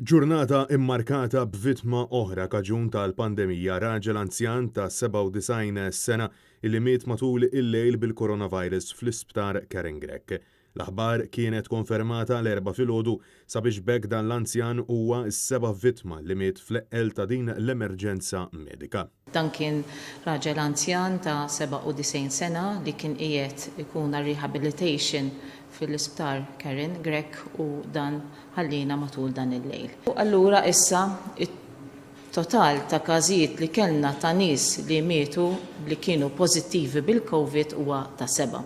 Ġurnata immarkata b'vittma oħra kaġun tal-pandemija, raġel anzjan ta' 97 sena illi miet matul il-lejl bil-coronavirus fl-Isptar Karen Grech. L-aħbar kienet konfermata l-Erbgħa filgħodu sabiex b'hekk dan l-anzjan huwa s-seba' vittma li miet fl-eqqel ta' din l-emerġenza medika. Dan kien raġel anzjan ta' 97 sena li kien qiegħed ikun għar-rehabilitation fil-Isptar Karen Grech u dan ħalliena matul dan il-lejl. U allura issa it-total ta' każijiet li kellna ta' nies li mietu li kienu pożittivi bil-Covid huwa ta' sebgħa.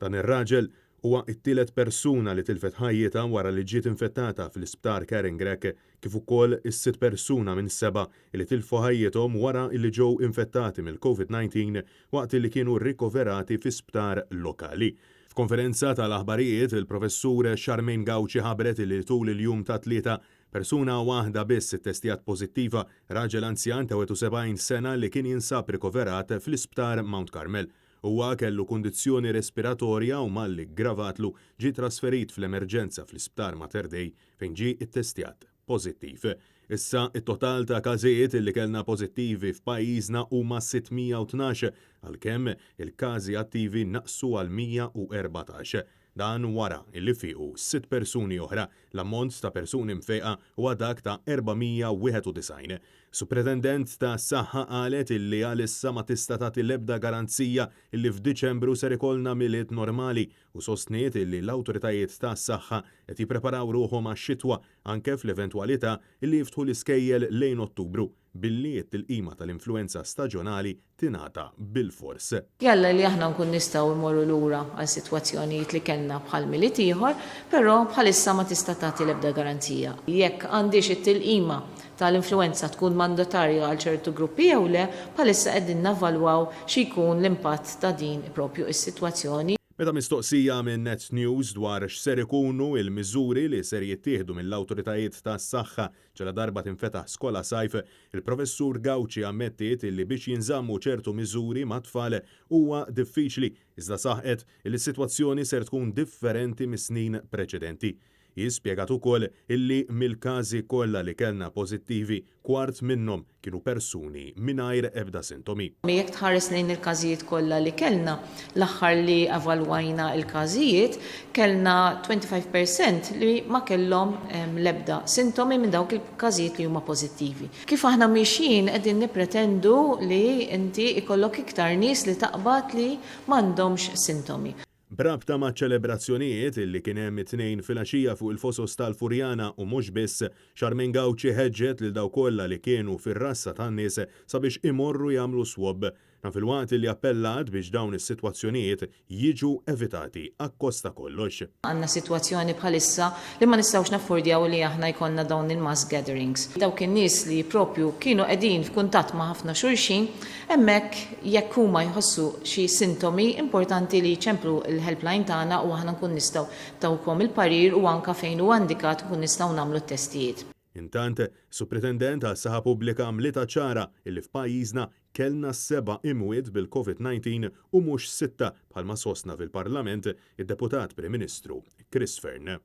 Dan ir-raġel huwa t-tielet persuna li tilfet ħajjitha wara li ġiet infettata fl-Isptar Karen Grech kif ukoll is-sitt persuna minn sebgħa li tilfu ħajjithom wara li ġew infettati mill-Covid 19 waqt li kienu rikoverati fi sptar lokali. F'konferenza tal-aħbarijiet, il-Professur Charmaine Gauci ħabbret li tul il-jum tat-Tlieta, persuna waħda biss ittestjat pożittiva, raġel anzjan ta' 71 sena li kien jinsab rikoverat fl-Isptar Mount Carmel. Huwa kellu kundizzjoni respiratorja u malli ggravatlu ġie trasferit fl-emerġenza fl-Isptar Mater Dei fejn ġie ttestjat pożittiv. Issa, it-total ta' każijiet li kellna pożittivi f'pajjiżna huma 612, għalkemm il-każi attivi naqsu għal 114. Dan wara li fiequ sitt persuni oħra. L-ammont ta' persuni mfejqa huwa dak ta' 491. Supretendent tas-Saħħa qalet illi għalissa ma tista' tagħti l-ebda garanzija illi f'Diċembru ser ikollna Milied normali u sostniet illi l-awtoritajiet tas-saħħa qed jippreparaw ruħhom għax-xitwa anke fl-eventwalità illi jiftħu l-iskejjel lejn Ottubru billi t-tilqima tal-influwenza staġonali tingħata bilfors. Jalla li aħna nkun nistgħu mmorru lura għal sitwazzjonijiet li kellna bħal Milied ieħor, però bħalissa ma tista' tagħti l-ebda garanzija. Jekk għandhiex it-tilqima tal-influwenza tkun mandatarja għal ċertu gruppi jew le, bħalissa qegħdin navalwaw xi jkun l-impatt ta' din propju is-sitwazzjoni. Meta mistoqsija minn Net News dwar x'ser ikunu l-miżuri li ser jittieħdu mill-awtoritajiet tas-saħħa ġaladarba tinfetaħ Skolasajf, il-Professur Gauci ammettiet illi biex jinżammu ċertu miżuri mat-tfal huwa diffiċli iżda saħqet illi s-sitwazzjoni ser tkun differenti mis-snin preċedenti. Hi spjegat ukoll illi mill-każi kollha li kellna pożittivi, kwart minnhom kienu persuni mingħajr ebda sintomi. Jekk tħares lejn il-każijiet kollha li kellna, l-aħħar li evalwajna l-każijiet, kellna 25 per cent li ma kellhom l-ebda sintomi minn dawk il-każijiet li huma pożittivi. Kif aħna miexjin qegħdin nippretendu li inti jkollok iktar nies li taqbad li m'għandhomx sintomi. B'rabta maċ-ċelebrazzjonijiet li kien hemm it-Tnejn filgħaxija fuq il-Fosos tal-Furjana u mhux biss, Charmaine Gauci ħeġġet lil dawk kollha li kienu fir-rassa tan-nies sabiex imorru jagħmlu swab. Dan filwaqt li appellat biex dawn is-sitwazzjonijiet jiġu evitati akkost ta' kollox. Għandna sitwazzjoni bħalissa li ma nistgħux naffordjaw li aħna jkollna dawn il-mass gatherings. Dawk in-nies li propju kienu qegħdin f'kuntatt ma' ħafna xulxin, Hemmhekk jekk huma jħossu xi sintomi, importanti li jċemplu l-helpline tagħna u aħna nkun nistgħu ntawkom il-parir u anke fejn huwa indikat nkun nistgħu nagħmlu t-testijiet. Intant, is-Supretendent għas-Saħħa Pubblika għamlitha ċara illi f'pajjiżna kellna seba' imwiet bil-Covid 19 u mhux sitta bħalma sostna fil-Parlament id-Deputat Prim Ministru Chris Fearne.